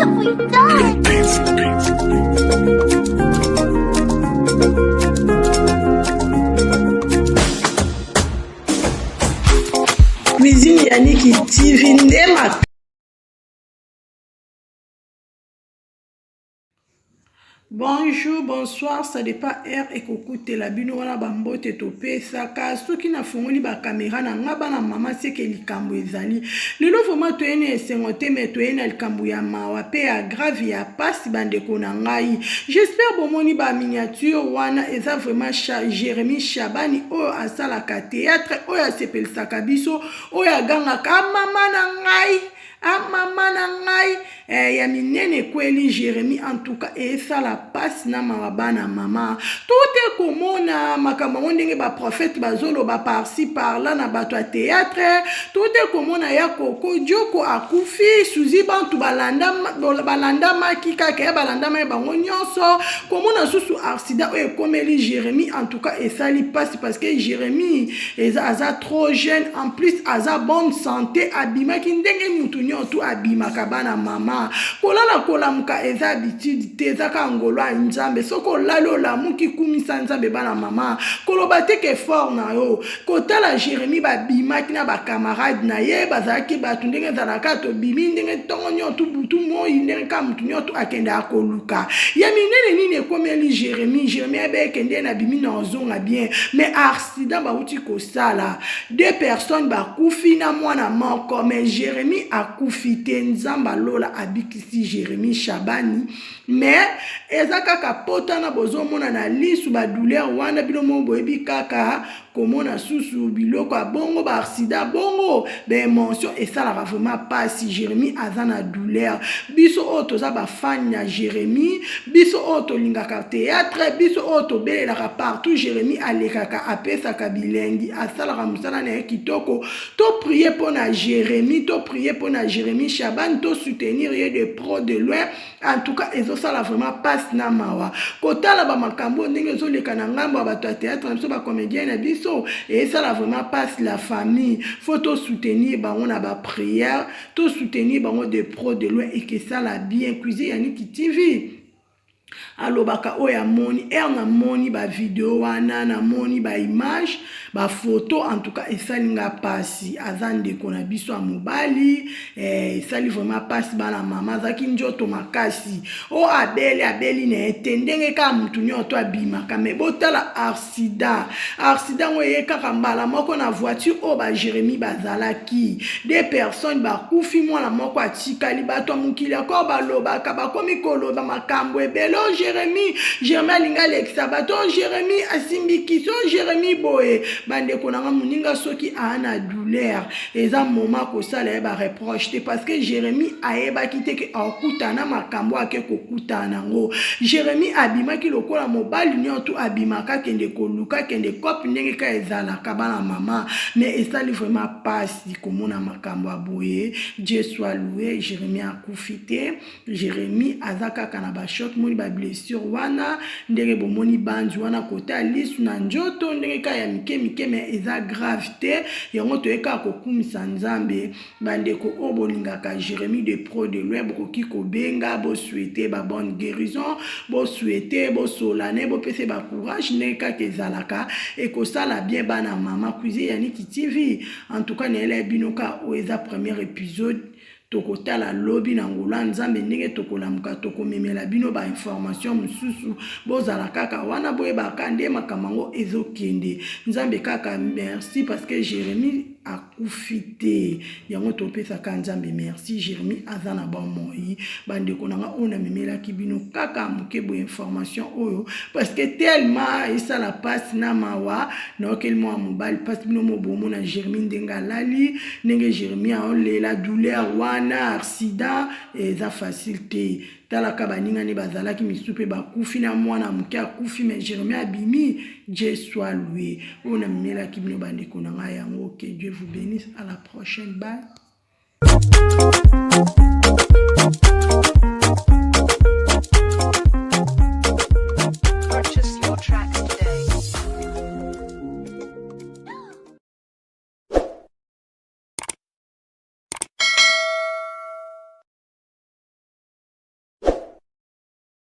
have we done? Cuisine Yannick TV nde Bonjour, bonsoir, ça dépend heure ekokutela bino wana bambote topesaka soki nafongoli bakamera na nga bana mama seke likambo ezali lelo vraiment toye na esengo te me toye na likambo ya mawa mpe ya grave ya pasi bandeko na ngai j'espère bomoni ba miniature wana eza vraiment Jérémie Shabani oyo asalaka théâtre oyo asepelisaka biso oyo agangaka mama na ngai a mama na ngai eh, ya minene ekweli Jeremie en tout cas esala pasi na mawa bana mama tote komona makambo yango ndenge ba prophète bazoloba par-ci par-là na bato ya théâtre tote komona ya koko Djoko akufi Suzy Bantu balandamaki kaka ya balandamaki bango nyonso komona susu accident oyo ekomeli Jeremie en tout cas esali pasi parce que Jeremie eza aza trop jeune en plus aza bonne santé abimaki ndenge mutu nyonso abimaka bana mama kolala kolamuka eza habitude te eza kaka ngolo ya nzambe soki olali olamuki kumisa nzambe bana mama koloba te ke fort na yo kotala Jeremie babimaki na bacamarade na ye bazalaki bato ndenge ezalaka tobimi ndenge ntongo nyonso butu moi ndenge kaka motu nyonso akendaka koluka ya minene nini ekomeli Jeremie Jeremie abeke nde nabimi na ozonga bien mais accident bauti kosala deux personnes bakufi na mwana moko mais Jeremie akufi te nzambe alola abikisi Jeremie Shabani mais eza kaka pota na bozomona na lisu ba douleur wana bino moko boyebi kaka komona susu biloko ya bongo ba accident bongo ba émotion esalaka vraiment pasi Jeremie aza na douleur biso oyo toza ba fan ya Jeremie biso oyo tolingaka théâtre biso oyo tobelelaka partout Jeremie alekaka apesaka bilengi asalaka mosala na ye kitoko to prier mpo na Jeremie to prier mpo na Jeremie Shaban to soutenir ye de pro de loin en tout cas ezosala vraiment pasi na mawa kotala bamakambo ndenge ezoleka na ngambo ya bato ya théâtre na biso bacomédien na biso esala vraiment pasi la famille faut to soutenir bango na baprière to soutenir bango de pro de loin ekesala bien cuisine ya Niki TV alobaka oyo amoni ere namoni bavideo wana namoni baimage bafoto en tout cas esali nga mpasi aza ndeko na biso ya mobali eh, esali vraiment mpasi bana mama azalaki nzoto makasi o abeli abeli na ye te ndenge kaka motu nyonso to abimaka me botala arsida arsida yango eye kaka mbala moko na voiture oyo ba Jeremie bazalaki de personnes bakufi mwana moko atikali bato ya mokili akor balobaka bakomi koloba makambo ebele o Jeremie Jeremie alingi alekisa bato o Jeremie asimbi kisi o Jeremie boye bandeko na nga moninga soki aa na douleur eza moment kosala ye ba reproche te parce que Jeremie ayebaki te ke akutana makambo ake kokutana nango Jeremie abimaki lokola mobali nyonso abimaka akende koluka akende cope ndenge ka ezalaka bana mama mais esali vraiment pasi komona makambo ya boye Dieu soit loué Jeremie akufi te Jeremie aza kaka na ba choc moni ba blessure wana ndenge bomoni banzi wana kota lisu na njoto ndenge kaka ya mike mike mais eza grave te yango toye kaka kokumisa Nzambe bandeko oyo bolingaka Jeremie de pro de loin bokoki kobenga bosouhaite ba bonne guérison bosouhaite bosolane bopesa ba courage ndenge kaka ezalaka ekosala bien bana mama cuisine ya Niki TV en tout cas nayela bino ka oyo eza premier épisode Tokotala lobi na ngolu ya Nzambe ndenge tokolamuka, tokomemela bino ba information mosusu. Bozala kaka wana, boyebaka nde makambo yango ezokende. Nzambe kaka merci parce que Jeremie akufi te. Yango topesaka Nzambe merci. Jeremie aza na bomoi. Bandeko na nga oyo namemelaki bino kaka moke boye information oyo parce que tellement esala pasi na mawa naokeli mwa mobali pasi bino mo bomona Jeremie ndenge alali ndenge Jeremie aolela douleur wana accident eza facile te talaka baninga ne bazalaki misu mpe bakufi na mwana moke akufi mais Jeremie abimi Dieu soit loué oyo namemelaki bino bandeko na ngai yango que Dieu vous bénisse à la prochaine bye.